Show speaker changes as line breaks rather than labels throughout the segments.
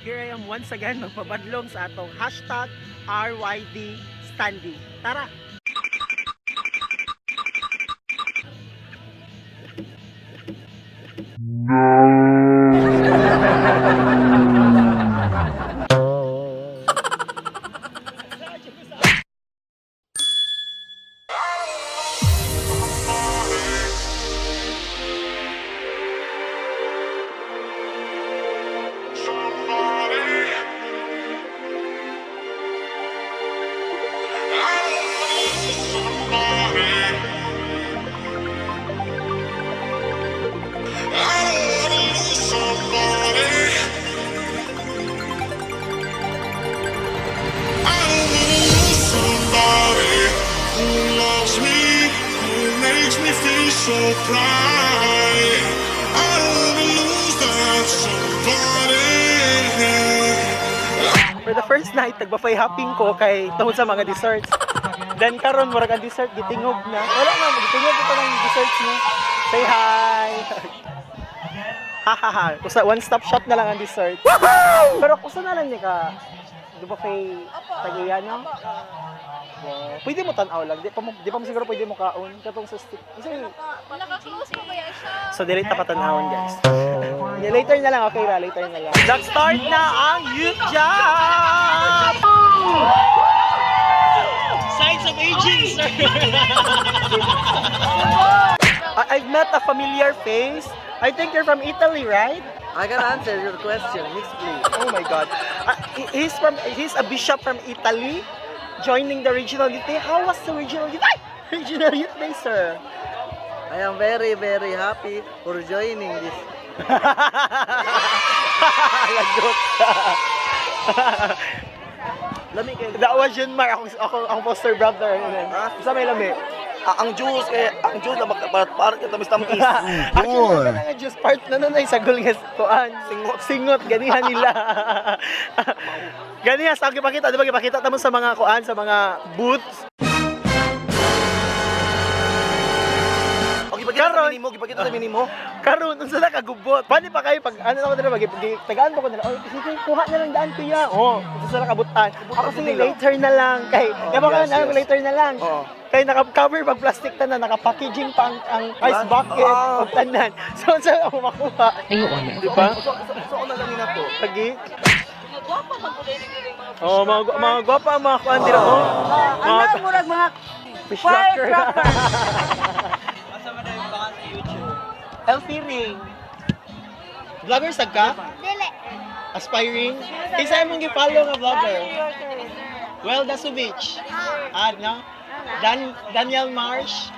Here I am once again magpabadlong sa atong #RYD Standy. Tara!
Somebody. I don't wanna lose somebody. I don't wanna lose somebody. I don't wanna lose somebody who loves me, who makes me feel so proud. I don't wanna lose that somebody.
For the first night, nagbuffet hopping ko kay tungod sa mga desserts. Then karon murag ang dessert gitingog na. Wala nga gitingog ito ng desserts niya. Say hi. Ha ha ha. Kusa one stop shop na lang ang dessert. Pero kusa na lang niya ka di buffet tag-iya, no? Wow. Pwede mo tan-aw lang. Di pa mo siguro pwede mo kaon katong sa stick. Kasi
Naka-close pa ba yan siya?
So dili ta patanawon, guys. Yeah, later na lang, okay ra, later na lang. Nag-start na ang youth job! Signs of aging, sir. I've met a familiar face. I think you're from Italy, right?
I can answer your question. Next, please.
Oh my God. He's a bishop from Italy joining the regional youth day. How was the regional youth day? Regional youth day, sir?
I am very, very happy for joining this.
Lagot.
Lami kay
That was yun, Mark. Ako, ang foster brother.
Ha?
Sa may lami.
Ah, ang juice eh, ang juice na parang tamis tamis.
Actually, nga juice part na nun ay sagol nga sa kuan. Singot. Singot, ganihan nila. Ganihan, sa gipakita, di ba gipakita tamo sa mga kuan, sa mga booths.
Okay, gipakita sa
Karon.
minimo, gipakita sa minimo.
Karon, unsa na kagubot? Paano pa kayo pag ano ako nila tagaan pa ko nila. Oh, sige, kuha na lang daan kuya. Oh, unsa sa nakabutan. Ako sige later na lang kay.
Oh,
Kaya
yes,
na
yes.
later na lang.
Oo.
Kay naka-cover pag plastic tanan, naka-packaging pa ang ice bucket
Ah.
ug tanan. So unsa ako makuha? Di ba?
So ano lang na to?
Pagi.
Gwapa man gud yung mga
Oh, mga gwapa ang mga kuan dira oh. Mga
Ang murag mga
fish cracker.
firecracker.
Healthy ring. Vlogger sad ka?
Dili.
Aspiring? Isa imong gi-follow nga vlogger. Well, Dasovich. Ah, no? Daniel Marsh.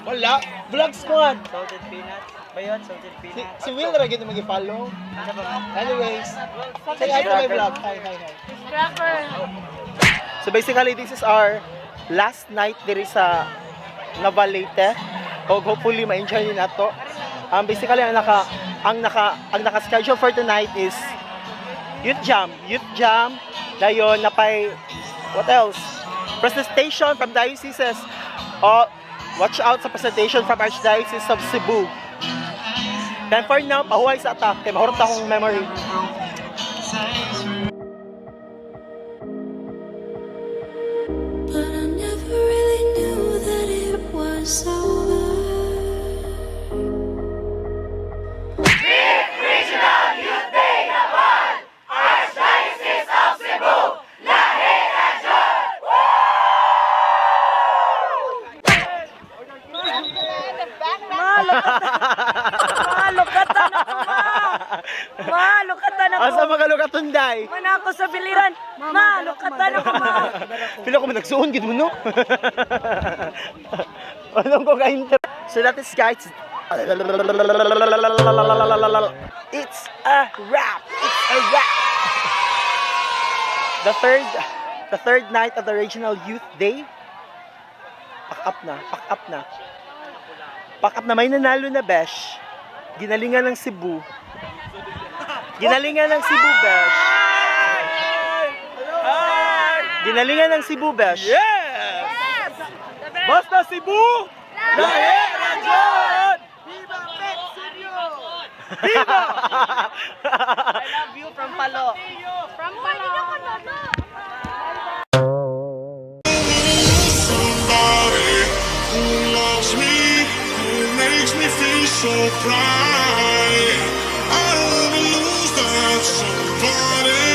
Wala. Vlog Squad.
Salted peanuts. Ba yun? Salted peanuts.
Si Will ra gyud mag-follow. Anyways, say hi to my vlog. Hi, hi, hi.
Cracker.
So basically, this is our last night diri sa Navalete. Og hopefully ma-enjoy ni nato. Basically ang naka schedule for tonight is Youth Jam, Youth Jam, dayon napay what else? Presentation from dioceses. Oh, watch out sa presentation from Archdiocese of Cebu. Then for now, pahuway sa ata kay mahurot akong memory.
But I never really knew that it was over.
Malukatan ako, ma. Malukatan ako.
Asa mga lugatunday?
Mana ako sa biliran. Malukatan ako, ma.
Pila ko man nagsuon gid mo no. Anong ko ka So that is, guys. It's a wrap. It's a wrap. The third night of the Regional Youth Day. Pack up na, pack up na. Pack up na, may nanalo na, besh. Ginalingan ng Cebu. Ginalingan ng Cebu, besh. Ginalingan ng Cebu, besh.
Yes! Basta Cebu! Lahi Rajon!
I love you from Palo.
From Palo.
Somebody who loves me, who makes me feel so proud. I don't wanna lose that somebody.